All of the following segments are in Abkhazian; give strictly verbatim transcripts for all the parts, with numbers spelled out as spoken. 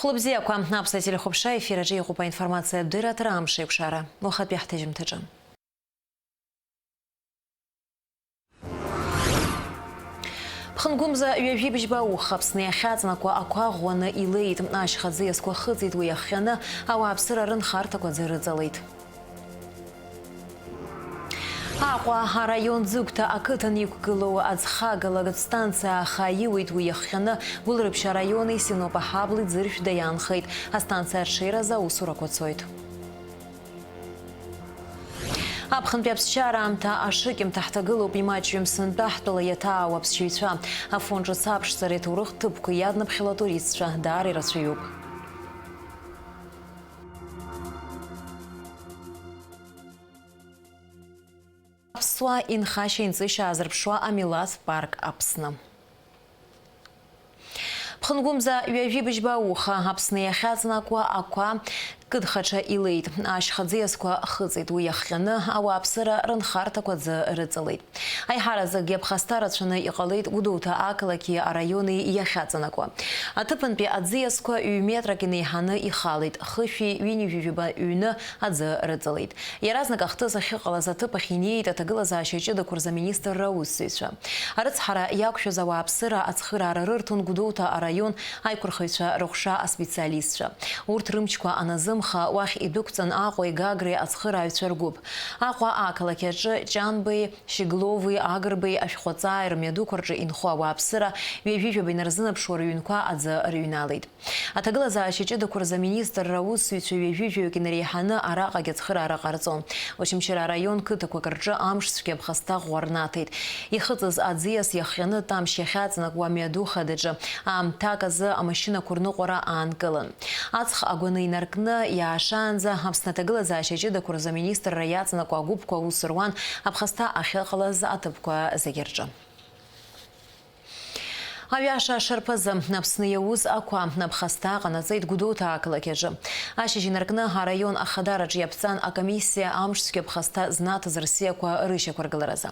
Хәлыбзиақәа, аԥсуа телехәаԥшра ефир аҿы иҟоуп аинформациатә дырраҭара Амш еиқәшара. Уахатәи ҳҭыжьымҭаҿы. Ԥхынгәымза ҩажәи быжьба ауха Аԥсны иахьаҵанакуа ақәа ӷәӷәаны илеит. Ашьха ӡиасқәа хыҵит, уи иахҟьаны ауааԥсыра рынхарҭақәа аӡы рыҵалеит. Аҟәа араион Ӡыгәҭа ақыҭан иқәгылоу аӡхагалатә станциа ааха иуеит, уи иахҟьаны Гәылрыԥшь араиони Синоп аҳабли Ӡыршә даиаанхеит. Астанциа аҽеиразы аусурақәа цоит. Аԥхынтәи аԥсшьара аамҭа ашыкьымҭа ҳҭагылоуп, имаҷҩым сынтәа ҳтәыла иаҭаау аԥсшьаҩцәа. Афон ҿыц аԥшӡара иҭоурых ҭыԥқәа иадныԥхьало атуристцәа даара ирацәаҩуп. Аԥсуаа инхашьа-инҵышьа аазырԥшуа амилаҭтә парк Аԥсны. Ԥхынгәымза ҩажәи быжьба ауха Аԥсны иахьаҵанакуа ақәа кыдхаҽа илеит. Ашьха ӡиасқәа хыҵит, уи иахҟьаны ауааԥсыра рынхарҭақәа аӡы рыҵалеит. Аиҳараӡакгьы аԥхасҭа рацәаны иҟалеит Гәдоуҭа ақалақьи араиони иахьаҵанакуа. Аҭыԥантәи аӡиасқәа ҩ-метрак инеиҳаны ихалеит, хышәи ҩынҩажәи жәаба ҩны аӡы рыҵалеит. Иаразнак ахҭыс ахьыҟалаз аҭыԥ ахь инеит аҭагылазаашьа ҷыдақәа рзы аминистрра аусзуҩцәа. Арыцҳара иақәшәаз ауааԥсыра ацхыраара рырҭон Гәдоуҭа араион аиқәырхаҩцәа рыҟәша аспециалистцәа. Урҭ рымчқәа аназымха, уахь идәықәҵан Аҟәеи Гагреи ацхырааҩцәа ргәыԥ. Аҟәа ақалақь аҿы Ҷанбеи, Шьыглови, Агрбеи ашәҟәаҵааи рмҩадуқәа рҿы инхо ауааԥсыра ҩажәи жәаба инарзынаԥшуа рыҩнқәа аӡы рыҩналеит. Аҭагылазаашьа ҷыдақәа рзы аминистрра аусзуҩцәа ҩажәи жәаҩык инареиҳаны араҟагь ацхыраара ҟарҵон. Очамчыра араион қыҭақәак рҿы амш цәгьа аԥхасҭа ӷәӷәа рнаҭеит. Ихыҵыз аӡиас иахҟьаны Тамшь иахьаҵанакуа амҩаду хадаҿы аамҭак азы амашьынақәа рныҟәара аанкылан. Аҵх агәаны инаркны иаашаанӡа Аԥсны аҭагылазаашьа ҷыдақәа рзы аминистрра иаҵанакуа агәыԥқәа аус руан аԥхасҭа ахьыҟалаз аҭыԥқәа зегьы рҿы. Аҩаша ашарԥазы Аԥсны иауз ақәа аԥхасҭа ҟанаҵеит Гәдоуҭа ақалақь аҿы. Ашьыжь инаркны араион ахадараҿы иаԥҵан акомиссиа амш цәгьа аԥхасҭа знаҭаз рсиақәа рышьақәыргыларазы.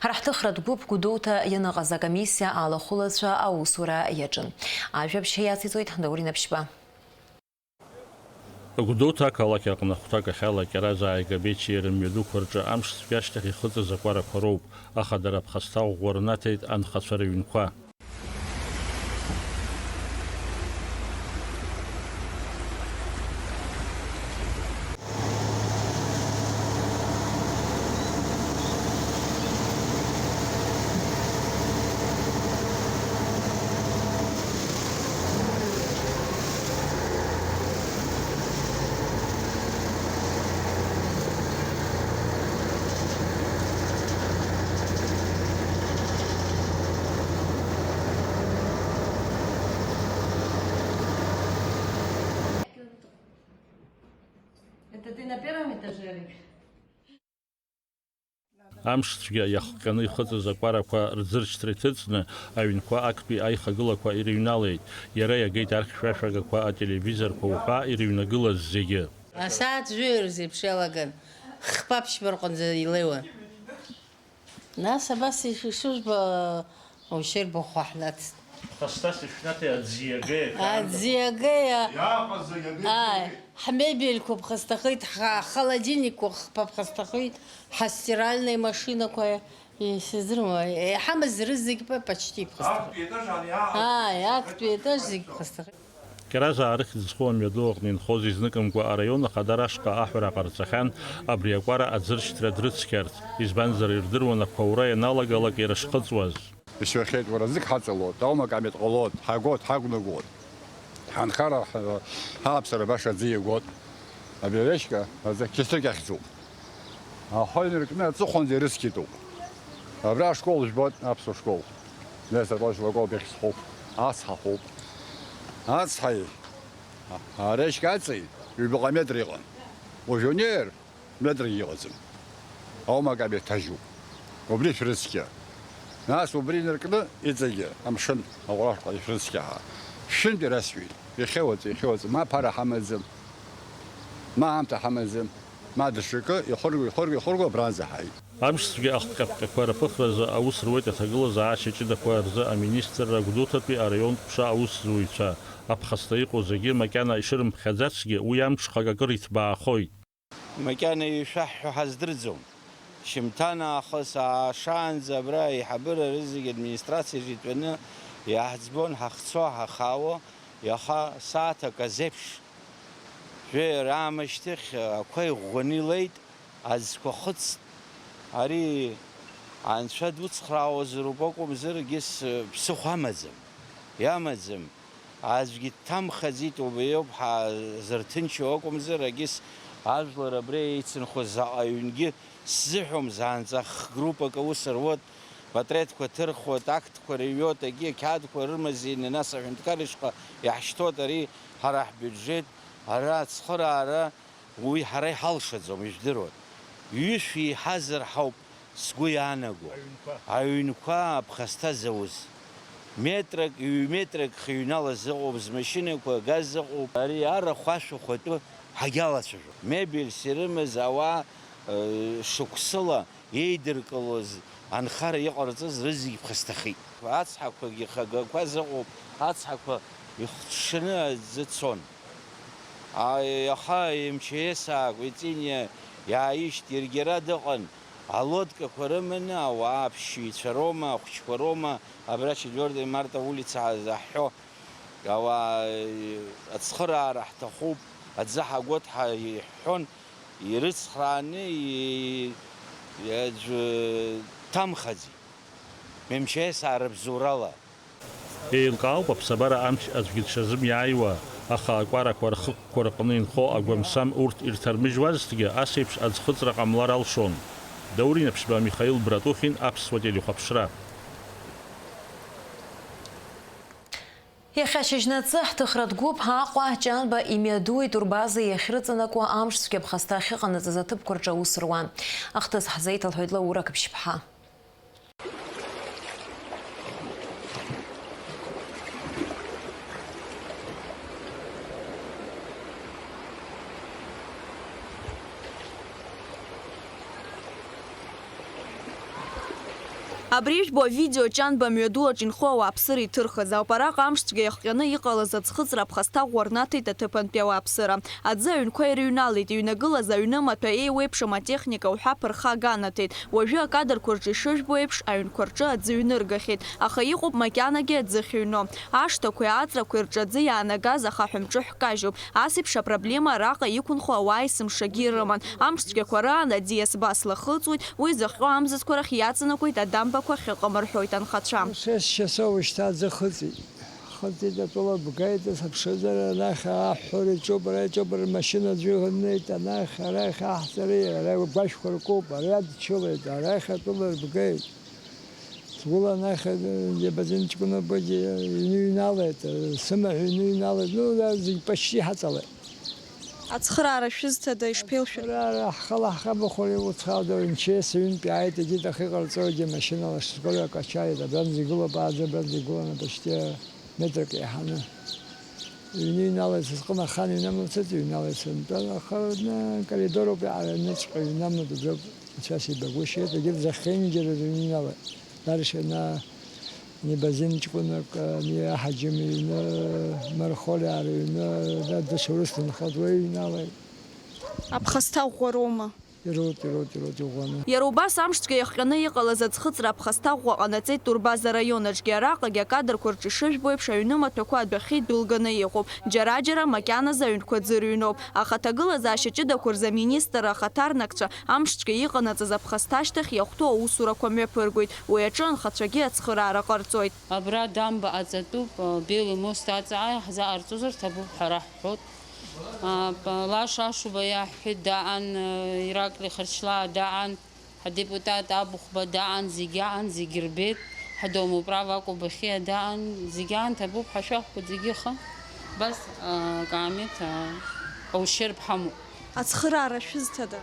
Ҳара ҳҭыхратә гәыԥ Гәдоуҭа ианыҟаз акомиссиа алахәылацәа аусура иаҿын. Ажәабжь иациҵоит Даур Инаԥшьба. Гәдоуҭа ақалақь аҟны ахәҭак ахьала Кьаразаа Габечиа рымҩадуқәа рҿы амш цәгьа ашьҭахь ихыҵыз акәарақәа роуп, аха дара аԥхасҭа ӷәӷәа рнаҭеит анхацәа рыҩнқәа. Это ты на первом этаже, Олег? Амш цәгьа иахҟьаны ихыҵыз акәарақәа рӡыршьҭра иҭыҵны, аҩнқәа актәи аихагылақәа ирыҩналеит. Иара иагеит архьшәашәагақәа, ателевизорқәа уҳәа ирыҩнагылаз зегьы. Асааҭ жәаҩа рзы еиԥш иалаган, хԥа ԥшьба рҟынӡа илеиуан. Нас абас иш-, ишыжәбо, ушьырбахуа ҳнацт. Ԥхасҭас ишәнаҭеи аӡиагеи? Аӡиагеи, а-, Иааҟаз зегьы агеит. Ааи, ҳмебельқәа ԥхасҭахеит, ҳа-, ҳхолодильникқәа хԥа ԥхасҭахеит, ҳастиральные машинақәа, исыздыруам, иҳамаз рызегь па-, почти ԥхасҭахеит. Актәи етаж ани аа-, Ааи, актәи етаж зегь ԥхасҭахеит. Кьаразаа рыхьӡ зху амҩаду аҟны инхоз изныкымкәа араион ахадара ашҟа аҳәара ҟарҵахьан, абри акәара аӡыршьҭра дрыцқьарц, избанзар, ирдыруан ақәаура ианалагалак ирышхыҵуаз. Исҳәахьеит, уара, знык ҳаҵалот, аума камет ҟалот, ҳагот, ҳақәнагот. Ҳанхара, ҳа-, ҳааԥсара баша аӡы иагот. Абри аҩашька азы қьысрык ахьӡуп. Ахәа инаркны аҵыхәанӡа ирыцқьатәуп. Абра ашкол жәбоит, аԥсуа школ. Нестор Павлович Лакоба иахь схоуп. Ацҳа ҳәоуп. Ацҳаи араишьк аҵеи ҩбаҟа метр иҟан. Уажә унеир, метргьы иҟаӡам. Аумак абеиҭажьуп. Убри шәрыцқьа. Нас убри инаркны иҵегьы амшын аҟәарашҟа ишәрыцқьаҳа. Шәынтә ирасҳәеит. Иахьеуаҵ, иахьеуаҵ, ма ԥара ҳамаӡам, ма аамҭа ҳамаӡам, ма даҽакы ихырго, ихырго, ихырго абранӡа ҳааит. Амшцәгьа ахҟьаԥҟьақәа рыԥыхразы аус руеит аҭагылазаашьа ҷыдақәа рзы аминистрра Гәдоуҭатәи араионтә ԥша аусзуҩцәа. Аԥхасҭа иҟоу зегьы макьана ишырымԥхьаӡацгьы, уи амҽхак акыр иҭбаахоит. Макьана ишәаҳҳәо ҳаздырӡом. Шьымҭан аахыс аашаанӡа абра аиҳабыра рызегь администрациаҿы итәаны иаҳӡбон ҳахцо, ҳахаауо, иаха сааҭ аказеиԥш. Жәаҩа раамышьҭахь ақәа иӷәӷәаны илеит, аӡқәа хыҵт. Ари анцәа дуцхраауазароуп акәымзар, егьыс ԥсыхәа амаӡам, иамаӡам. Аӡәгьы дҭамхаӡеит, убриоуп ҳазырҭынчу акәымзар, егьыс ажәлар абри еицынхоз заҟа ҩнгьы сзыҳәом, заанҵа х-группак аус руот, патреҭқәа ҭырхуеит, актқәа рыҩуеит, егьи ақьаадқәа рымазеины, нас аҳәынҭқар ишҟа иаҳшьҭуеит, ари ҳара ҳбиуџьет, ара ацхыраара, уи ҳара иҳалшаӡом, ижәдыруеит. Ҩышә еиҳазар ҳауп, сгәы иаанаго. Аҩнқәа. Аҩнқәа аԥхасҭа зауз. Метрак, ҩ-метрак хыҩнала зыҟоуп, змашьынақәа агаз ыҟоуп. Ари арахә ашәахә атәы ҳагьалацәажәом. Мебельс ирымаз ауаа, э, шықәсыла еидыркылоз анхара иҟарҵаз рызегь ԥхасҭахеит. Ацҳақәагьы хагақәа зыҟоуп, ацҳақәа ихәҽҽаны аӡы цон. А, аха МЧС-аа Кәиҵиниа иааишьҭ, иаргьы ара дыҟан, алодкақәа рыманы ауаа аԥшьҩцәа роума, ахәыҷқәа роума, абра Четвёртый марта улица ҳзаҳҳәо, ауаа, ацхыраара ҳҭахуп, аӡы ҳагоит ҳа-, иҳәҳәон, ирыцхрааны, и-, аӡәы дҭамхаӡеит, МЧС-аа рыбзоурала. Еилкаауп аԥсабара амч аӡәгьы дшазымиааиуа, аха акәарақәа рхықәкқәа рҟны инхо агәамсам урҭ ирҭармыжьуазҭгьы, ас еиԥш аӡхыҵра ҟамлар алшон. Даур Инаԥшьба, Михаил Братухин, Аԥсуа телехәаԥшра. Иахьа шьыжьнаҵы ҳҭыхратә гәыԥ Аҟәа, Ҷанба имҩаду итурбаза иахьрыҵанакуа амшцәгьа ԥхасҭа ахьыҟанаҵаз аҭыԥқәа рҿы аус руан. Ахҭыс ҳзеиҭалҳәоит Лаура Қыԥшьԥҳа. Абри ижәбо авидео Ҷанба мҩаду аҿы инхо ауааԥсыра иҭырхыз ауп. Араҟа амшцәгьа иахҟьаны иҟалаз аӡхыҵра аԥхасҭа ӷәӷәа рнаҭеит аҭыԥантәи ауааԥсыра. Аӡы аҩнқәа ирыҩналеит, иҩнагылаз аҩны маҭәа еиуеиԥшым атехника уҳәа ԥырхага анаҭеит. Уажәы акадрқәа рҿы ишыжәбо еиԥш, аҩнқәа рҿы аӡы ҩныргахьеит. Аха иҟоуп макьанагьы аӡы ахьыҩно. Ашҭақәеи аҵрақәеи рҿы аӡы иаанагаз ахаҳә мҿы ҳкажьуп. Ас еиԥш апроблема араҟа иқәынхо ауаа есымшагьы ирыман. Амшцәгьақәа раан аӡиас басла хыҵуеит, уи зыхҟьо амзызқәа рахь иаҵанакуеит, адамбақәа ахьыҟам рҳәоит анхацәа. Сесшьа соушьҭа аӡы хыҵит. Хыҵит, атәыла бгеит, сыԥшызар, анахь аҳәҳәара иҿоуп, ара иҿоуп, рмашьына аӡәы иҳәынеит, анахь арахь аҳҵареи, ара агәашәқәа ркуп, ара дчылеит, арахь атәыла рбгеит. Сгәыла анахь, э, Ебазин Ҷкәынабгьы иныҩналеит, э, сымаҳә иныҩналеит, ну, да, зегь почти ҳаҵалеит. Ацхыраара шәызҭада, ишԥеилшәа? Ацхыраара ҳхала ҳхабахәара иуцхаауада, МЧС ҩынтә иааит, егьит ахьыҟарҵогьы машьынала школак ачаит, абранӡа игылоуп, ааӡа абранӡа игыланы почти метрак еиҳаны. Иҩны иҩналеит, сызҟын ахан иҩнамлацыз, иҩналеит сынтәа, аха, на, коридор ауп, иааҩныҵәҟьа иҩнамлеит, убриоуп, ицәа сибагәышьеит, егьырҭ зехьынџьара рыҩны иналеит. Дальше, на, Небазин ҷкәынак, ани аҳаџьым иҩны, Мархолиаа рыҩны, да, дышурыс дынхоит, уи иҩналеит. Аԥхасҭа ӷәӷәароума? Ирут, ирут, ирут, иӷәӷәаны. Иара убас амшцәгьа иахҟьаны иҟалаз аӡхыҵра аԥхасҭа ӷәӷәа ҟанаҵеит Турбаза араион аҿгьы. Араҟагьы акадрқәа рҿы ишыжәбо еиԥш, аҩнымаҭәақәа адәахьы идәылганы иҟоуп. Џьара-џьара макьаназы аҩнқәа аӡы рыҩноуп. Аха аҭагылазаашьа ҷыдақәа рзы аминистр ахаҭарнакцәа амшцәгьа иҟанаҵаз аԥхасҭа ашьҭахь иахәҭоу аусурақәа мҩаԥыргоит. Уи аҿы анхацәагьы ацхыраара ҟарҵоит. Абра дамба аҵатәуп, Белый мост аҵаа иаҳзаҟарҵозар ҭабуп ҳәа раҳҳәоит. Лаша Ашуба иаҳҳәеит, даан, Ираклий Харчлаа даан, ҳадепутат Абыхәба даан, зегь аан, зегь рбеит, ҳдомоуправ Акәабахьиа даан, зегь аан ҭабуп ҳәа шәаҳҳәоит зегьы, аха абас, а, акаамеҭ, а, аушьырԥ ҳамоуп. Ацхыраара шәызҭада?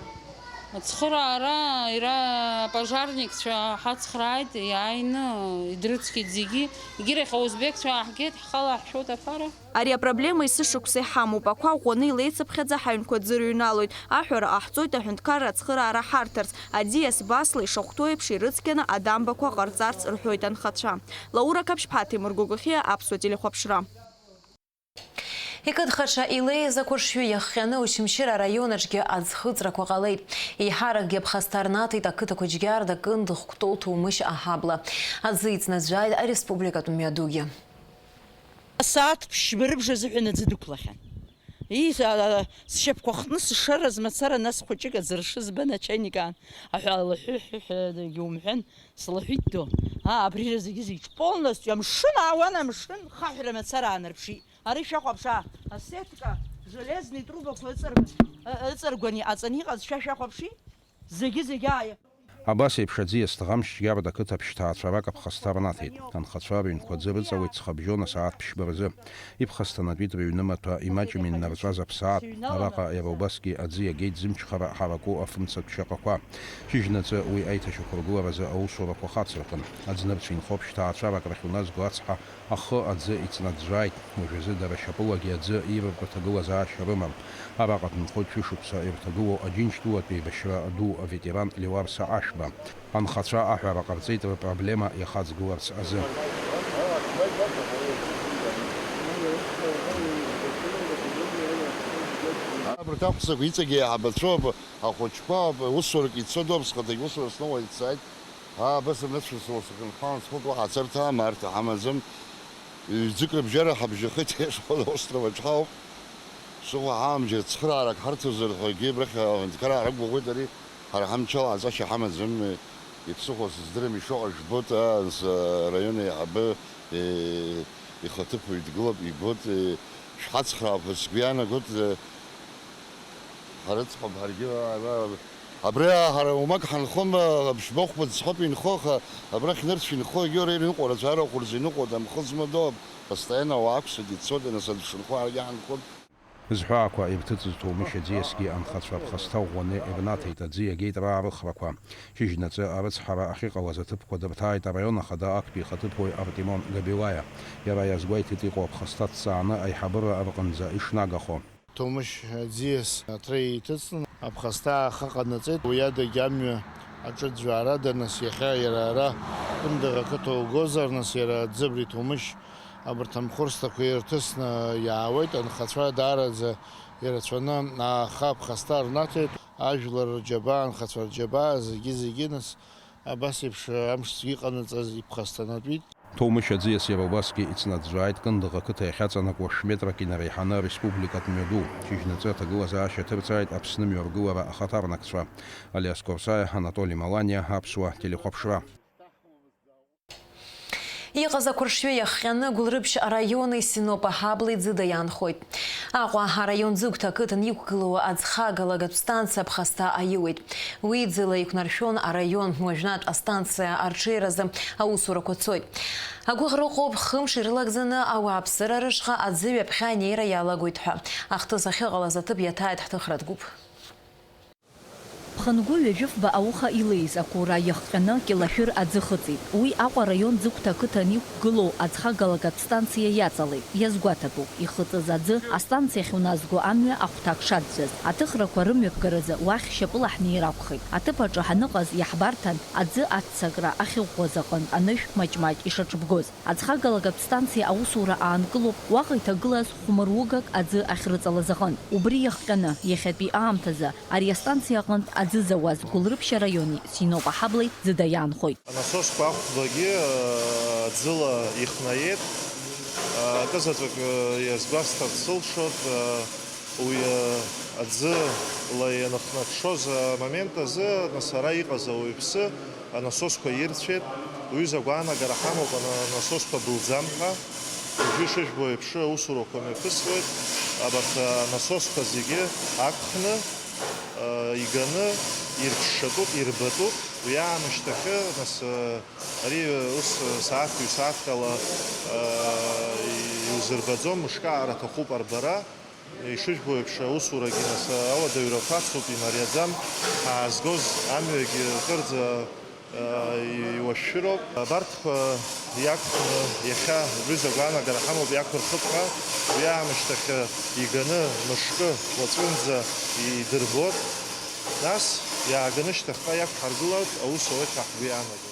Ацхыраара, иара апожарникцәа ҳацхрааит, иааины идрыцқьеит зегьы. Егьырахь аузбекцәа ааҳгеит, ҳхала ҳшәоит аԥара. Ари апроблема есышықәса иҳамоуп. Ақәа ӷәӷәаны илеицыԥхьаӡа ҳаҩнқәа аӡы рыҩналоит. Аҳәара ҟаҳҵоит аҳәынҭқарра ацхыраара ҳарҭарц. Аӡиас басла ишахәҭоу еиԥш ирыцқьаны адамбақәа ҟарҵарц рҳәоит анхацәа. Лаура Қаԥшьԥҳа, Ҭемыр Гогохиа, Аԥсуа телехәаԥшра. Иқыҭхаҽа илеиз ақәыршҩы иахҟьаны Очамчыра араион аҿгьы аӡхыҵрақәа ҟалеит. Еиҳаракгьы аԥхасҭа рнаҭеит ақыҭақәа Џьгьарда, Кындыӷ, Кәтол, Ҭоумышь аҳабла. Аӡы иҵнаӡәааит ареспубликатә мҩадугьы. Асааҭ ԥшьба рыбжазы ҳәа аӡы дықәлахьан. Ии, а, а, сшьапқәа хтны сшараз мацара, нас хәыҷык аӡыршы збан ачаинник аан. Аҳәа лаҳәы-ҳәы ҳәа дагьумҳәан, слаҳәит ду. Аа, абрира зегьы-зегь полностью амшын аауан, амшын хаҳәра мацара аанарԥшит. Ари шәахәаԥш, аа, асетка, железный трубақәа ыҵаргәан, ы-, ыҵаргәан иҟаҵаны иҟаз шәа шәахәаԥши? Зегьы-зегь, ааи. Абас еиԥш аӡиас ҭӷамшь Џьгьарда ақыҭа ԥшьҭаацәарак аԥхасҭа рнаҭеит. Анхацәа рыҩнқәа аӡы рыҵалеит ҵхабжьон асааҭ ԥшьба рзы. Иԥхасҭанатәит рыҩны маҭәа, имаҷым иннарҵәаз аԥсаатә. Араҟа иара убасгьы аӡы иагеит зымчхара ҳараку афымцатә шьаҟақәа. Шьыжьнаҵы уи аиҭашьақәыргыларазы аусурақәа хацыркын. Аӡнырцә инхо ԥшьҭаацәарак рахь уназго ацҳа ахы аӡы иҵнаӡәӡәааит. Уажәазы дара шьапылагьы аӡы ирыртәо ҭагылазаашьа рымам. Араҟа дынхоит шәышықәса ирҭагылоу Аџьынџьтәылатә еибашьра ду аветеран Леуарса Ашәба. Анхацәа аҳәара ҟарҵеит рпроблема иахаҵгыларц азы. Абарҭ аҳәсақәа иҵегьы еиҳабацәоуп, ахәыҷқәа ауп, усурак ицо дууп, схаҭагь усура сныҟәеит, сааит. Аа, абас рнацәа сылсахьынхалан схәык уаҳа ацарҭа амарҭа ҳамаӡам. Ҩ-ӡык рыбжьара ҳабжьахеит, Ешхәа остров аҿы ҳауп. Ԥсыхәа ҳаамжьа цхыраарак ҳарҭозар ҳәагьы абрахь аҳәынҭқараа рақәгәыӷуеит ари. Ҳара ҳамчала ааҵәашьа ҳамаӡам, иԥсыхәа сыздырам, ишыҟоу жәбоит, аа, нас, араион аиҳабы, е, ихаҭыԥуаҩ дгылоуп, ибоит, е, шәҳацхраап ҳәа сгәы иаанагоит, е, ҳарыцҳауп ҳаргьы, аа, аа, абри, аа, ҳара уамак ҳанхом, аа, ԥшьба хәба ӡҳәатә инхо, аха абрахь нырцә инхо, егьи уара ирныҟәо рацәа арахә рзы иныҟәоит, амхы змадоу, постоянно ауаа ақәсыргьы ицоит, нас аӡә шынхо ҳаргьы ҳанхон. Зҳәаақәа ирҭыҵыз Ҭоумышь аӡиасгьы анхацәа аԥхасҭа ӷәӷәаны ирнаҭеит, аӡы иагеит раарыхрақәа. Шьыжьнаҵы арыцҳара ахьыҟалаз аҭыԥқәа дырҭааит араион ахада актәи ихаҭыԥуаҩ Артемон Габилаиа. Иара иазгәеиҭеит иҟоу аԥхасҭа дҵааны аиҳабыра рҟынӡа ишнагахо. Ҭоумышь аӡиас аҭра иҭыҵны аԥхасҭа ааха ҟанаҵеит. Уи адагьы амҩа аҿыӡәӡәаарада, нас иахьа иара ара Кындыӷ ақыҭа угозар, нас иара аӡы абри Ҭоумышь абарҭ амхырсҭақәа ирҭысны иаауеит. Анхацәа даараӡа ирацәаны ааха аԥхасҭа рнаҭеит. Ажәлар рџьабаа, анхацәа рџьабаа, зегьы-зегьы, нас, абас еиԥш амш зегьы иҟанаҵаз иԥхасҭанатәит. Ҭоумышь аӡиас иара убасгьы ицнаӡәӡәааит Кындыӷ ақыҭа иахьаҵанакуа шә-метрак инареиҳаны ареспубликатә мҩаду. Шьыжьнаҵы аҭагылазаашьа ҭырҵааит Аԥсны мҩаргылара ахаҭарнакцәа. Алиас Корсаиа, Анатоли Маланиа, Аԥсуа телехәаԥшра. Иҟаз ақәыршҩы иахҟьаны Гәылрыԥшь араиони Синоп аҳаблеи ӡыда иаанхоит. Аҟәа араион Ӡыгәҭа ақыҭан иқәгылоу аӡхагалагатә станциа аԥхасҭа аиуеит. Уи ӡыла иқәнаршәон араион, уажәнатә астанциа арҽеиразы аусурақәа цоит. Агәыӷра ыҟоуп, хымш ирылагӡаны ауааԥсыра рышҟа аӡы ҩаԥхьа анеира иалагоит ҳәа. Ахҭыс ахьыҟалаз аҭыԥ иаҭааит ҳҭыхратә гәыԥ. Ԥхынгәы ҩажәифба ауха илеиз ақәура иахҟьаны Кьалашәыр аӡы хыҵит. Уи Аҟәа араион Ӡыгәҭа ақыҭан иқәгылоу аӡхагалагатә станциа иаҵалеит. Иазгәаҭатәуп, ихыҵыз аӡы астанциа ахьуназго амҩа ахәҭак шадҵәаз. Аҭыхрақәа рымҩаԥгаразы уахь шьапыла ҳнеир акәхеит. Аҭыԥ аҿы ҳаныҟаз иаҳбарҭан аӡы аццакра ахьыӷәӷәаз аҟынтә анышә маҷ-маҷ ишаҿыбгоз. Аӡхагалагатә станциа аусура аанкылоуп, уаҟа иҭагылаз хәмаруагак аӡы ахьрыҵалаз аҟынтә. Убри иахҟьаны, иахьатәи аамҭазы ари астанциа аҟынтә аӡы зауаз Гәылрыԥшь араиони Синоп аҳаблеи ӡыда иаанхоит. Анасосқәа ахәбагьы, э, аӡыла ихнаиеит. Э, акызаҵәык, э, иазгәасҭарц сылшоит, э, уи, э, аӡыла ианыхнаҽҽоз амомент азы, нас ара иҟаз ауаҩԥсы анасосқәа ирцәеит. Уҩыза агәаанагара ҳамоуп, ана-, анасосқәа былӡам ҳәа. Уажәы ишыжәбо еиԥш, аусурақәа мҩаԥысуеит. Абарҭ анасосқәа зегьы ақәхны, э, иганы ирччатәуп, ирбатәуп. Уи аамышьҭахьы, нас, э, ари, э, ус, э, сааҭк-ҩ сааҭк ала, э, иузырбаӡом, мышкы аҟара аҭахуп арбара. Ишыжәбо еиԥш, аусурагьы нас ауадаҩрақәа ацуп, имариаӡам. Ҳаазгоз амҩагьы кырӡа, а, иуашәшәыроуп. Абарҭқәа иақәхны иахьа рҩыза агәаанагара ҳамоуп иақәырхып ҳәа, уи аамышьҭахь иганы мышкы уаҵәынӡа идырбот. Нас иааганы шьҭахьҟа иақәҳаргылартә аус ауеит ҳәа ҳгәы иаанагоит.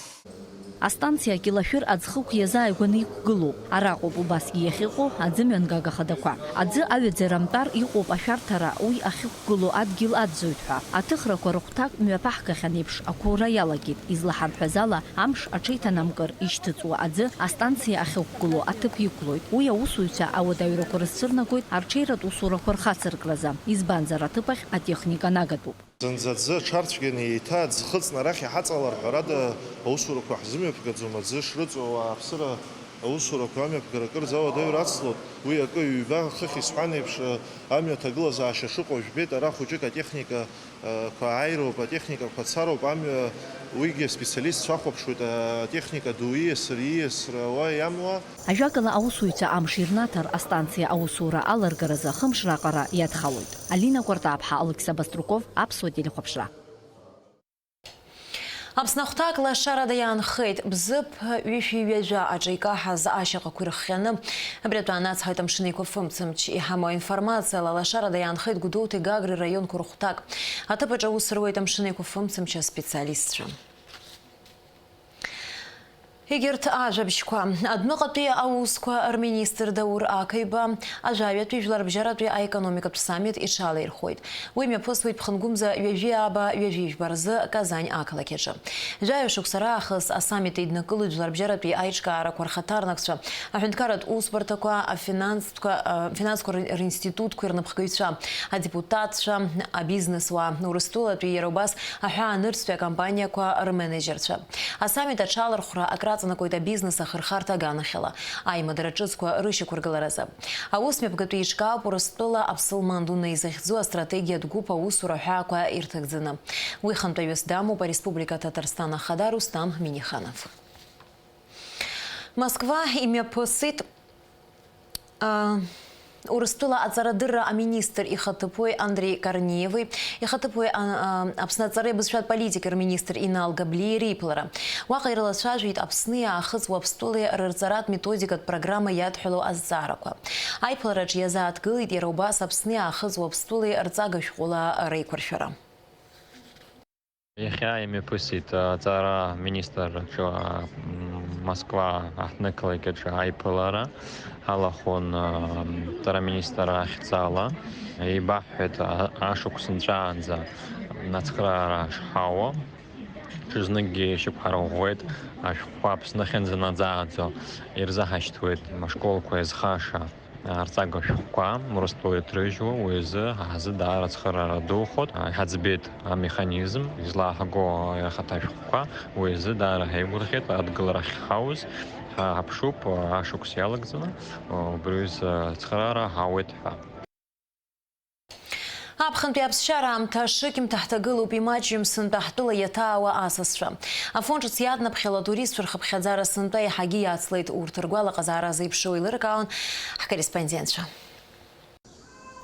Астанциа Кьылашәыр аӡхықә иазааигәаны иқәгылоуп. Араҟоуп убасгьы иахьыҟоу аӡы мҩангага хадақәа. Аӡы аҩаӡара амтәар иҟоуп ашәарҭара, уи ахьықәгылоу адгьыл аӡәӡәоит ҳәа. Аҭыхрақәа рыхәҭак мҩаԥаҳгахьан еиԥш, ақәура иалагеит. Излаҳарҳәаз ала, амш аҽеиҭанамкыр ишьҭыҵуа аӡы астанциа ахьықәгылоу аҭыԥ иқәлоит. Уи аусуҩцәа ауадаҩрақәа рызцәырнагоит арҽеиратә усурақәа рхацыркразы, избанзар, аҭыԥ ахь атехника нагатәуп. Зынӡа аӡы аҽарцәгьаны еиҭа аӡы хыҵны арахь иҳаҵалар, ҳәарада, аусурақәа ҳзымҩаԥгаӡом, аӡы шрыҵоу ауааԥсыра аусурақәа амҩаԥгара акырӡа ауадаҩра ацлоит, уи акы ҩба хыхь исҳәан еиԥш, амҩа аҭагылазаашьа шыҟоу жәбеит, ара хәыҷык атехника, ы, қәа ааироуп, атехникақәа цароуп, амҩа уигьы аспециалистцәа ахәаԥшуеит, атехника ду ииасыр, ииасра уа иамуа. Ажәакала, аусуҩцәа амш ирнаҭар, астанциа аусура аларгаразы хымш раҟара иадхалоит. Алина Кәартаԥҳа, Алықьса Баструков, Аԥсуа телехәаԥшра. Аԥсны ахәҭак лашарада иаанхеит. Бзыԥ ҩышәи ҩажәа аҿы икаҳаз ашьаҟақәа ирыхҟьаны, абри атәы анацҳаит Амшын Еиқәа фымцамч. Иҳамоу аинформациала, лашарада иаанхеит Гәдоуҭеи Гагреи раионқәа рыхәҭак. Аҭыԥ аҿы аус руеит Амшын Еиқәа фымцамч аспециалистцәа. Егьырҭ ажәабжьқәа. Адәныҟатәи аусқәа рминистр Даур Ақаиба ажәаҩатәи жәларбжьаратәи аекономикатә саммит иҽалаирхәуеит. Уи мҩаԥысуеит ԥхынгәымза ҩажәи ааба ҩажәи жәба рзы Казань ақалақь аҿы. Жәаҩа шықәса раахыс асаммит еиднакылоит жәларбжьаратәи аиҿкаарақәа рхаҭарнакцәа, аҳәынҭқарратә усбарҭақәа, афинанстә Финансқәа, а, финансқәа рин-, ринститутқәа ирнапхгаҩцәа, адепутатцәа, абизнесуаа, Урыстәылатәи иара убас аҳәаанырцәтәи акомпаниақәа рменеджерцәа. Асаммит аҽалархәра акраҵанакуеит абизнес ахырхарҭа аганахьала, аимадара ҿыцқәа рышьақәыргыларазы. Аус мҩаԥгатәи еиҿкаауп Урыстәыла аԥсылман дунеи захьӡу астратегиатә гәыԥ аусура ҳәаақәа ирҭагӡаны. Уи хантәаҩыс дамоуп ареспублика Ҭаҭарсҭан ахада Рустам Миниханов. Москва имҩаԥысит. А, Урыстәыла аҵарадырра аминистр ихаҭыԥуаҩ Андреи Корнеиеви, ихаҭыԥуаҩ, а, а, Аԥсны аҵареи абызшәатә политикеи рминистр Инал Габлиери реиԥылара. Уаҟа ирылацәажәеит Аԥсни Аахыҵ Уаԥстәылеи рырҵаратә методикатә программа иадҳәалоу азҵаарақәа. Аиԥылараҿы иазааҭгылеит иара убас Аԥсни Аахыҵ Уаԥстәылеи рҵага шәҟәыла реиқәыршәара. Иахьа имҩаԥысит аҵара министр аҿы, м, Москва аҳҭнықалақь аҿы аиԥылара ҳалахәын, м, аҵара министр ахьӡала. Еибаҳҳәеит, а-, ашықәс нҵәаанӡа ацхыраара шҳауа. Ҽазныкгьы шьақәҳарӷәӷәеит ашәҟәқәа Аԥсны ахьынӡанаӡааӡо ирзаҳашьҭуеит ашколқәа иазхаша. Арҵага шәҟәқәа Урыстәыла иҭрыжьуа, уи азы ҳазы даара ацхыраара духоит. Иҳаӡбеит амеханизм, излааҳго ахаҭа шәҟәқәа, уи азы даара ҳаигәырӷьеит, адгылара ахьҳауз. Ҳа ҳаԥшуп, ашықәс иалагӡаны, убри азы ацхыраара ҳауеит ҳәа. Аԥхынтәи аԥсшьара аамҭа шыкьымҭа ҳҭагылоуп, имаҷҩым сынтәа ҳтәыла иаҭаауа асасцәа. Афон ҿыц иаднаԥхьало атуристцәа рхыԥхьаӡара сынтәа еиҳагьы иацлеит, урҭ ргәалаҟазаара зеиԥшроу еилыркаауан ҳкорреспондентцәа.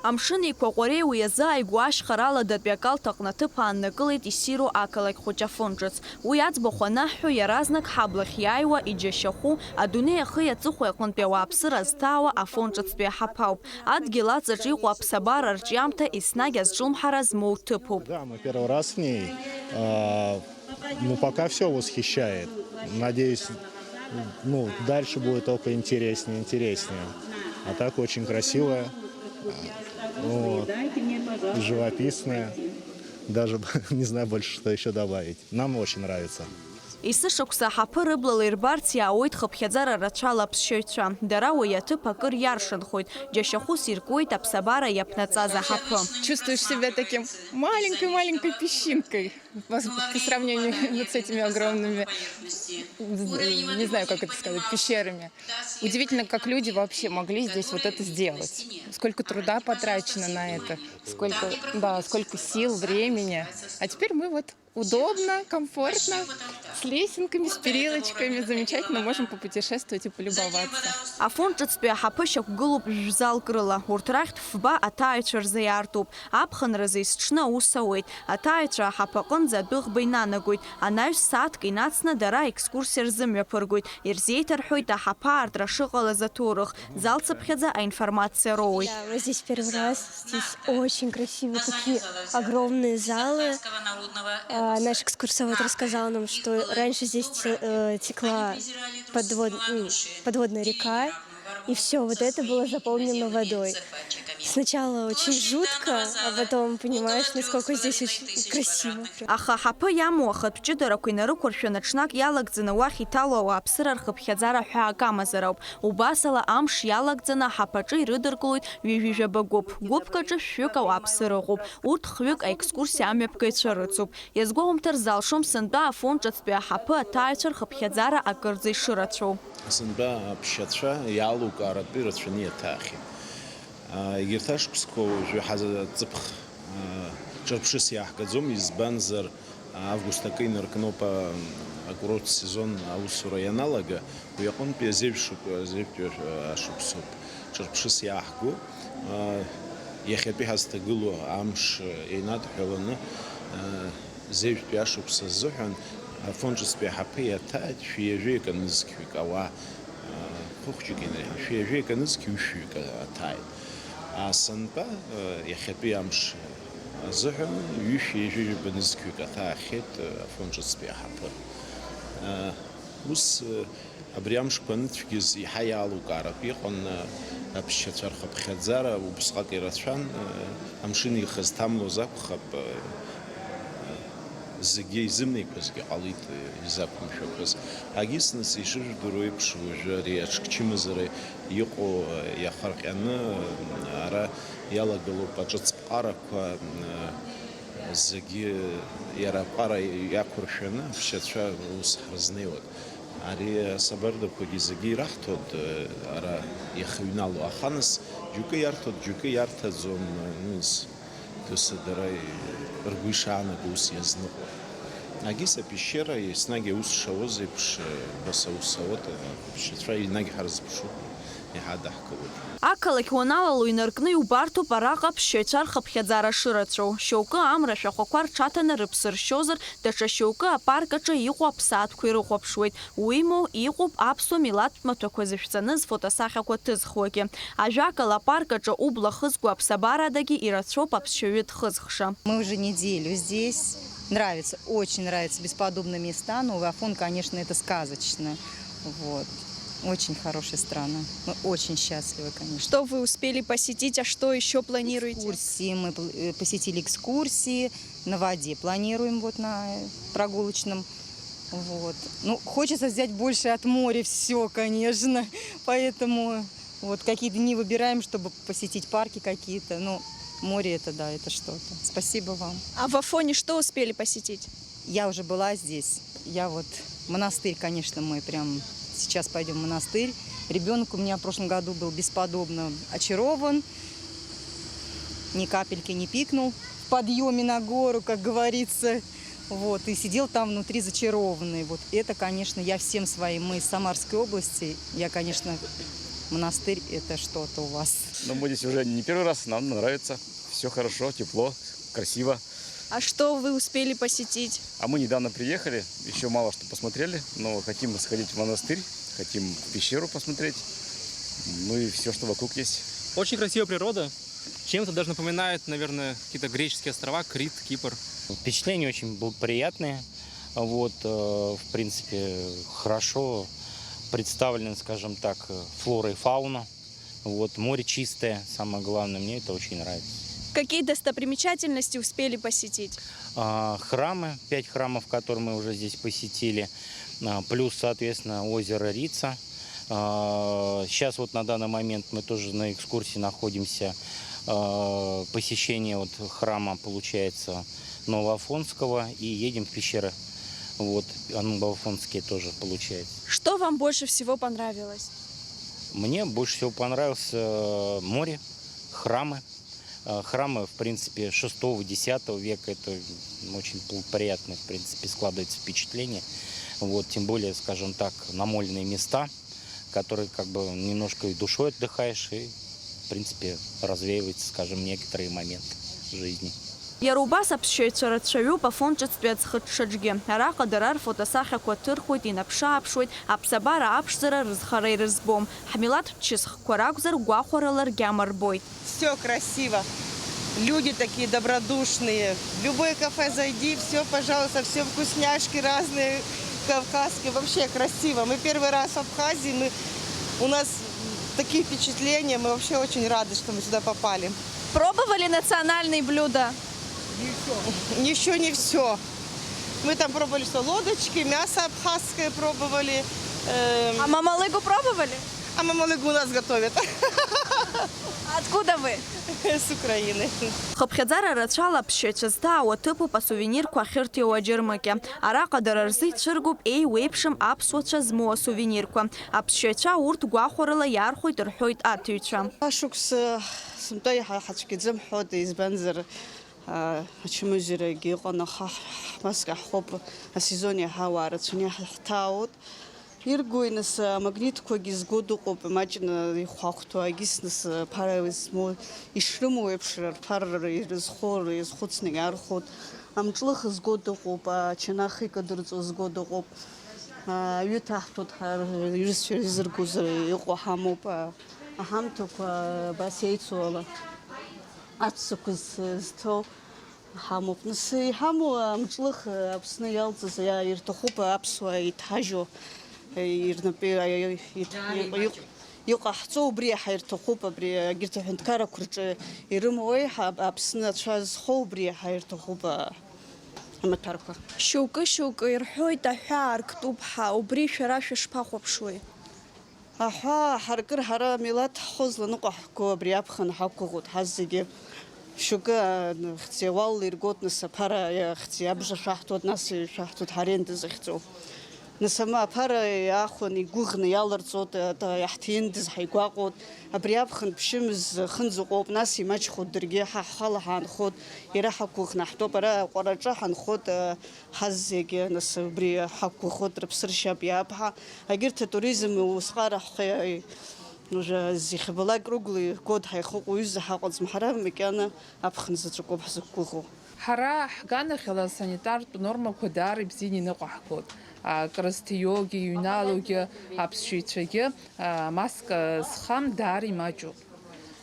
Амшын Еиқәа Ҟәареи уи азы ааигәа ашьхарала адатәи акалҭ аҟны аҭыԥ ааннакылеит иссиру ақалақь хәыҷ Афон ҿыц. Уи аӡбахә анаҳҳәо, иаразнак ҳаблахь иааиуа иџьашьахәу, адунеи ахи аҵыхәеи аҟынтәи ауааԥсыра зҭаауа Афон ҿыцтәи аҳаԥауп. Адгьыл аҵаҿ иҟоу аԥсабара арҿиамҭа еснагь азҿлымҳара змоу ҭыԥуп. Да, мы первый раз в ней. А, ну, пока всё восхищает. Надеюсь, ну, дальше будет только интереснее, интереснее. А так очень красивая, а, вот, живописная. Даже не знаю больше, что ещё добавить. Нам очень нравится. Есышықәса аҳаԥы рыблала ирбарц иаауеит хыԥхьаӡара рацәала аԥсшьаҩцәа. Дара уи аҭыԥ акыр иаршанхоит, џьашьахәыс иркуеит аԥсабара иаԥнаҵаз аҳаԥы. Чувствуешь себя таким маленькой-маленькой песчинкой по, по сравнению вот с этими огромными, не знаю, как это сказать, пещерами. Удивительно, как люди вообще могли здесь вот это сделать. Сколько труда потрачено на это, сколько, да, сколько сил, времени. А теперь мы вот Удобно, комфортно, с лесенками, с перилочками. Замечательно, можем попутешествовать и полюбоваться. Афон ҿыцтәи аҳаԥы шьақәгылоуп жәзалк рыла. Урҭ рахьтә фба аҭааҩцәа рзы иаартуп. Аԥхынразы есҽны аус ауеит. Аҭааҩцәа аҳаԥы аҟынӡа адәыӷба инанагоит. Анаҩс сааҭк инацны дара аекскурсиа рзымҩаԥыргоит. Ирзеиҭарҳәоит аҳаԥы аартра шыҟалаз аҭоурых. Залцыԥхьаӡа аинформациа роуеит. Да, мы здесь первый раз. Здесь очень красиво, такие огромные залы. А, наш экскурсовод рассказал нам, что раньше здесь те- э, текла подвод- м, подводная река, и все вот это было заполнено водой. Сначала очень жутко, а потом понимаешь, насколько здесь очень красиво. Аха аҳаԥы иамоу ахатә ҷыдарақәа инарықәыршәаны ҽнак иалагӡаны уахь иҭало ауааԥсыра рхыԥхьаӡара ҳәаак амазар ауп. Убасала амш иалагӡаны аҳаԥаҿы ирыдыркылоит ҩажәи жәаба гәыԥ. Гәыԥк аҿы шәҩык ауааԥсыра ыҟоуп. Урҭ хҩык аекскурсиа амҩаԥгаҩцәа рыцуп. Иазгәоумҭар залшом сынтәа Афон ҿыцтәи аҳаԥы аҭааҩцәа рхыԥхьаӡара акырӡа ишырацәоу. Сынтәа аԥсшьацәа иалукааратәы ирацәаны иаҭаахьеит. Егьырҭ ашықәсқәа уажәы ҳазҵыԥх ҿырԥшыс иааҳгаӡом, избанзар август акы инаркноуп акурорттә сезон аусура ианалага, уи аҟынтәи азеиԥш шықә-, азеиԥш ашықәсоуп ҿырԥшыс иааҳго. Иахьатәи ҳазҭагылоу амш еинадҳәаланы, зеижәтәи ашықәс азыҳәан Афон ҿыцтәи аҳаԥы иаҭааит шәи ҩажәи акы нызқьҩык ауаа, хәыхәҷык инареиҳан, шәи ҩажәи акы нызқьҩык ҩышәҩык аҭааит. Асынтәа иахьатәи амш азыҳәан ҩышәи ҩажәи жәаба нызқьҩык аҭаахьеит Афон ҿыцтәи аҳаԥы. Ус Абри амшқәа аныцәгьаз еиҳа иалукааратә иҟан, аԥсшьацәа рхыԥхьаӡара убысҟак ирацәан, амшын ихазҭамлоз акәхап, зегьы изымнеиқәазгьы ҟалеит, изақәымшәақәаз. Агьыс нас ишыжәдыруа еиԥш, уажәы ари аҽкчымазара иҟоу иахырҟьаны ара иалагылоуп аҿыцԥҟарақәа, зегьы иара аԥҟара иақәыршәаны аԥсшьацәа рус ҳрызнеиуеит. Ари асабардақәагьы зегьы ираҳҭоит, ара иахыҩналоу, аха нас џьоукы иарҭоит, џьоукы иарҭаӡом, нас, досу дара ргәы ишаанаго ус иазныҟәо. Агьыс апещера еснагь аус шауаз еиԥш, бас аус ауеит, аԥсшьацәа енагь ҳарзыԥшуп, иҳадаҳкылоит. Ақалақь уаналало инаркны иубарҭоуп араҟа аԥсшьаҩцәа рхыԥхьаӡара шырацәоу. Шьоукы амра ашәахәақәа рҽаҭаны рыԥсы ршьозар, даҽа шьоукы апарк аҿы иҟоу аԥсаатәқәа ирыхәаԥшуеит. Уимоу, иҟоуп аԥсуа милаҭтә маҭәақәа зышәҵаны зфотосахьақәа ҭызхуагьы. Ажәакала, апарк аҿы убла хызго аԥсабарадагьы ирацәоуп аԥсшьаҩы дхызхша. Мы уже неделю здесь. Нравится, очень нравится, бесподобные места. Новый Афон, конечно, это сказочно. Вот. Очень хорошая страна. Мы очень счастливы, конечно. Что вы успели посетить, а что еще планируете? Экскурсии. Мы пл- э, посетили экскурсии. На воде планируем, вот на прогулочном. Вот. Ну, хочется взять больше от моря все, конечно. Поэтому вот какие дни выбираем, чтобы посетить парки какие-то. Ну, море это, да, это что-то. Спасибо вам. А в Афоне что успели посетить? Я уже была здесь. Я вот монастырь, конечно, мы прям сейчас пойдем в монастырь. Ребенок у меня в прошлом году был бесподобно очарован. Ни капельки не пикнул в подъеме на гору, как говорится. Вот, и сидел там внутри зачарованный. Вот это, конечно, я всем своим, мы из Самарской области, я, конечно, монастырь, это что-то у вас. Но мы здесь уже не первый раз, нам нравится. Все хорошо, тепло, красиво. А что вы успели посетить? А мы недавно приехали, еще мало что посмотрели, но хотим сходить в монастырь, хотим в пещеру посмотреть, ну и все, что вокруг есть. Очень красивая природа. Чем-то даже напоминает, наверное, какие-то греческие острова, Крит, Кипр. Впечатления очень бл- приятные. Вот, э, в принципе, хорошо представлена, скажем так, э, флора и фауна. Вот, море чистое, самое главное, мне это очень нравится. Какие достопримечательности успели посетить? А, храмы, пять храмов, которые мы уже здесь посетили, а, плюс, соответственно, озеро Рица. А, сейчас вот на данный момент мы тоже на экскурсии находимся. А, посещение вот храма, получается, Новоафонского и едем в пещеры. Вот, Новоафонские тоже получается. Что вам больше всего понравилось? Мне больше всего понравился э, море, храмы. А, храмы, в принципе, шестого-десятого века, это очень благоприятное, в принципе, складывается впечатление. Вот, тем более, скажем так, намоленные места, которые как бы немножко и душой отдыхаешь, и, в принципе, развеивается, скажем, некоторые моменты жизни. Иара убас аԥсшьаҩцәа рацәаҩуп Афон ҿыцтәи аӡхыҽҽаҿгьы. Араҟа дара рфотосахьақәа ҭырхуеит, инаԥшы-ааԥшуеит, аԥсабара аԥшӡара рызхара ирызбом. Ҳмилаҭтә чысхқәа ракәзар, гәахәарыла ргьама рбоит. Все красиво. Люди такие добродушные. В любое кафе зайди, все, пожалуйста, все вкусняшки разные, кавказские. Вообще красиво. Мы первый раз в Абхазии, мы, у нас такие впечатления, мы вообще очень рады, что мы сюда попали. Пробовали национальные блюда? Еще не все. Мы там пробовали что, лодочки, мясо абхазское пробовали. Эм, А мамалыгу пробовали? А мамалыгу у нас готовят. Откуда вы? С Украины. Хыԥхьаӡара рацәала аԥсшьаҩцәа зҭаау аҭыԥуп асувенирқәа ахьырҭиуа аџьармыкьа. Араҟа дара рзы ицәыргоуп еиуеиԥшым аԥсуацәа змоу асувенирқәа. Аԥсшьаҩцәа урҭ гәахәарыла иархәоит рҳәоит аҭыҩцәа. Ашықәс сынтәа иаҳа ҳацәгьаӡам ҳҳәоит, избанзар, а, ачымазарагьы ыҟан, аха ҳ-, ҳ-, маска ҳхоуп, асезон иаҳа ауаа рацәаны иаҳ-, ҳҭаауеит. Иргои, нас, амагнитқәагьы зго дыҟоуп, имаҷны ихәахәҭоу, агьыс, нас, ԥара змоу, ишрымоу еиԥш, рԥара ирызхо, ирызхәыцны иархәоит. Амҿлых зго дыҟоуп, ачанах икыдырҵо зго дыҟоуп. Аҩы ҭаҳҭәоит, ҳар-, рҩызцәа ирзыргоз иҟоу ҳамоуп, а, аҳамҭақәа абас еицу ала, аҵәцақәа з-, зҭоу ҳамоуп. Нас иҳамоу амҿлых Аԥсны иалҵыз, иа-, ирҭахуп аԥсуаа иҭҳажьу, ирнапы, иҭ-, иҟ-, иҟ-, иҟаҳҵо убри иаҳа ирҭахуп, абри, егьырҭ аҳәынҭқаррақәа рҿы ирымоу еиҳа Аԥсны ацәа зхоу убри иаҳа ирҭахуп, а, амаҭәарқәа. Шьоукы-шьоукы ирҳәоит, аҳәаа арктәуп ҳәа, убри шәара шәышԥахәаԥшуеи? Аҳәаа ҳаркыр, ҳара милаҭ ҳхәы зланыҟәаҳго абри аԥхын ҳақәгәыӷуеит ҳаззегьы. Шьоукы, а, хьӡи ауал иргоит, нас аԥара, а, хьӡи абжа шәаҳҭоит, нас шәаҳҭоит ҳаренда захьӡу. Нас ама аԥара иаахәаны игәыӷны иаларҵоит, а, та-, иаҳҭиндаз ҳаигәаҟуеит. Абри аԥхын ԥшьымз хынӡаҟоуп, нас имаҷхоит даргьы, ҳа ҳхала ҳаанхоит, иара ҳақәгәыӷны ҳтәоуп, ара аҟәараҿы ҳанхоит, а, ҳазегьы, нас, убри ҳақәгәыӷуеит, рыԥсы ршьап иаап ҳәа. Егьырҭ атуризм усҟара ҳхы, уже зехьабалак рыгәла иргоит, ҳаихыҟәоуҩыза ҳаҟаӡам, ҳара макьана аԥхын заҵәык ауп ҳзықәгәыӷуа. Ҳара ҳганахьала асанитартә нормақәа даара ибзианы иныҟәаҳгоит. Акрызҭиуагьы, иҩналогьы, аԥсшьаҩцәагьы, а, амаска зхам даара имаҷуп.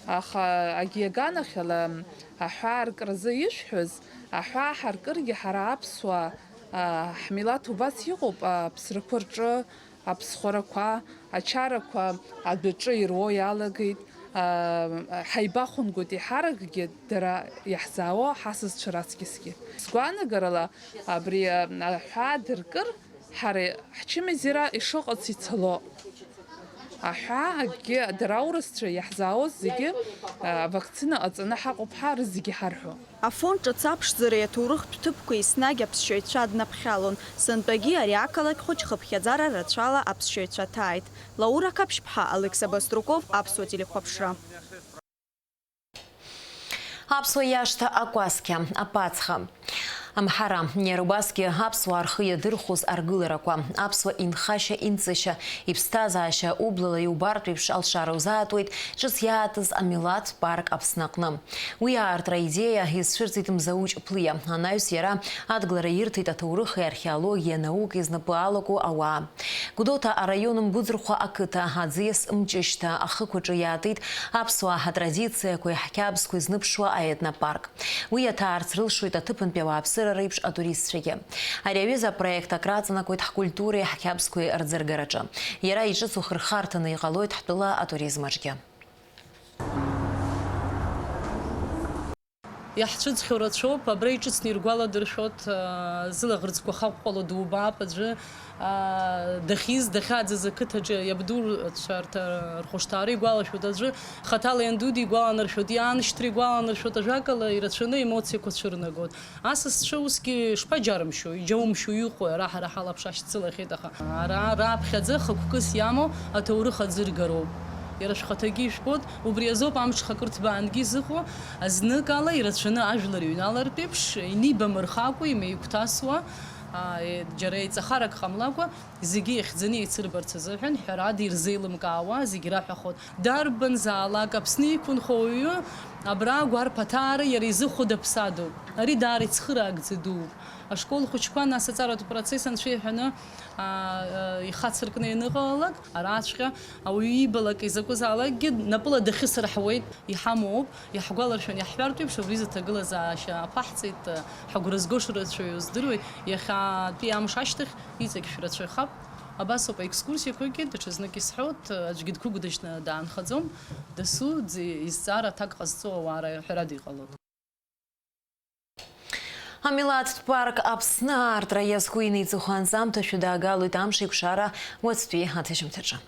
Аха агьи аганахьала аҳәаа аркразы ишәҳәаз, аҳәаа ҳаркыргьы ҳара аԥсуаа, а, ҳмилаҭ убас иҟоуп, аԥсрақәа рҿы аԥсхәарақәа, ачарақәа адәаҿы ируо иалагеит, а, ҳаибахәынгоит еиҳаракгьы дара иаҳзаауа ҳасасцәа раҵкьысгьы. Сгәаанагарала, абри, а, аҳәаа дыркыр, ҳара ҳчымазара ишыҟац ицало. Аҳәаа акгьы, дара аурысцәа иаҳзаауаз зегьы, а, авакцина ҟаҵаны ҳаҟоуп ҳәа рызегьы ҳарҳәо. Афон ҿыц аԥшӡареи аҭоурыхтә ҭыԥқәеи еснагь аԥсшьаҩцәа днаԥхьалон. Сынтәагьы ари ақалақь хәыҷ хыԥхьаӡара рацәала аԥсшьаҩцәа ҭааит. Лаура Қаԥшьԥҳа, Алекса Баструков, Аԥсуа телехәаԥшра. Аԥсуа иашҭа акәасқьа, апацха. Амҳара, иара убасгьы аԥсуаа рхы иадырхәоз аргыларақәа, аԥсуа инхашьа-инҵышьа, иԥсҭазаашьа, ублала иубартә еиԥш алшара узаатуеит ҿыц иаатыз амилаҭ парк Аԥсны аҟны. Уи аартра аидеиа изцәырҵит Мзауҷ Ԥлиа, анаҩс иара адгылара ирҭеит аҭоурыхи археологиеи анаукеи знапы алаку ауаа. Гәдоуҭа араион Мгәыӡырхәа ақыҭа, аӡиас Мҷышьҭа ахықәаҿы иаатит аԥсуаа ҳатрадициақәеи ҳқьабзқәеи зныбшуа аетнопарк. Уи иаҭаарц рылшоит аҭыԥантәи ауааԥсыра реиԥш атуристцәагьы. Ари аҩыза апроект акраҵанакуеит ҳкультуреи ҳқьабзқәеи рӡыргараҿы. Иара иҿыцу хырхарҭаны иҟалоит ҳтәыла атуризм аҿгьы. Иаҳцәыӡхьоу рацәоуп, абра иҿыцны иргәаладыршәоит, аа, зылаӷырӡқәа хаҟәҟәала дубаап аӡәы, аа, дахьиз, дахьааӡаз ақыҭаҿы иабдуцәа рҭ-, рхәышҭаара игәалашәоит аӡәы, хаҭала ианду дигәаланаршәоит, иааншьҭра игәаланаршәоит, ажәакала, ирацәаны аемоциақәа цәырнагоит. Асасцәа усгьы шԥаџьарымшьо, иџьаумшьо иҟои, ара ҳара ҳалаԥш ашьцылахьеит, аха ара раԥхьаӡа хықәкыс иамоу аҭоурых аӡыргароуп. Иара шәхаҭагьы ижәбоит, убри азоуп амҽхак рҭбаангьы изыҟоу, азныкала ирацәаны ажәлар иҩналартә еиԥш, инибамырхакәа, имеигәҭасуа, а, е-, џьара еиҵахарак ҟамлакәа, зегьы иахьӡаны еицырбарц азыҳәан, ҳәарада, ирзеилымкаауа зегь раҳәахоит. Дарбанзаалак Аԥсны иқәынхо ауаҩы абра агәарԥ аҭаара иара изы хәыда-ԥсадоуп. Ари даара ицхыраагӡа дууп. Ашкол хәыҷқәа, нас, аҵаратә процесс анцәа иҳәаны, аа, ихацыркны ианыҟалалак, араҵәҟьа ауаҩы иибалак изакәызаалакгьы напыла дахьысырҳауеит, иҳамоуп, иаҳгәаларшәан иаҳҳәартә еиԥш, убри изы аҭагылазаашьа аԥаҳҵеит, ҳагәра згоша рацәаҩу здыруеит, иахьатәи амш ашьҭахь иҵегь шәрацәаҩхап. Абас ауп аекскурсиақәагьы, даҽазнык исҳәоит, аӡәгьы дқәыгәдыжьны даанхаӡом, дасу ӡ-, изҵаара аҭак ҟазҵо ауаа ра-, ҳәарада иҟалоит. Амилаҭтә парк Аԥсны аартра иазку инеиҵыху анҵамҭа шәыдаагалоит амш еиқәшара уаҵәтәи аҭыжьымҭаҿы.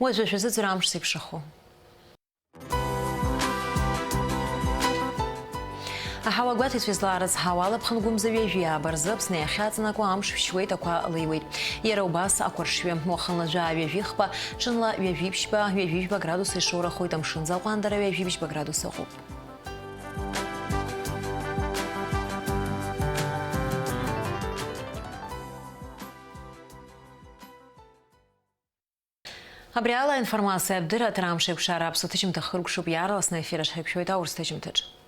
Уажәы шәазыӡырҩ амш зеиԥшрахо. Аҳауа гәаҭеицәа излаарыцҳауа, алаԥхынгәымза ҩажәи ааба рзы Аԥсны иахьаҵанакуа амш шәшьуеит, ақәа леиуеит. Иара убас ақәаршҩы, уахынла жәаа ҩажәи хԥа, ҽынла ҩажәи ԥшьба, ҩажәи жәба градус ишоурахоит, амшын аӡы аҟәандара ҩажәи бжьба градус ыҟоуп. Абри ала аинформациатә дырраҭара амш еиқәшара аԥсуа ҭыжьымҭа хыркәшоуп, иаарласны аефир аҿы ҳаиқәшәоит аурыс ҭыжьымҭаҿ.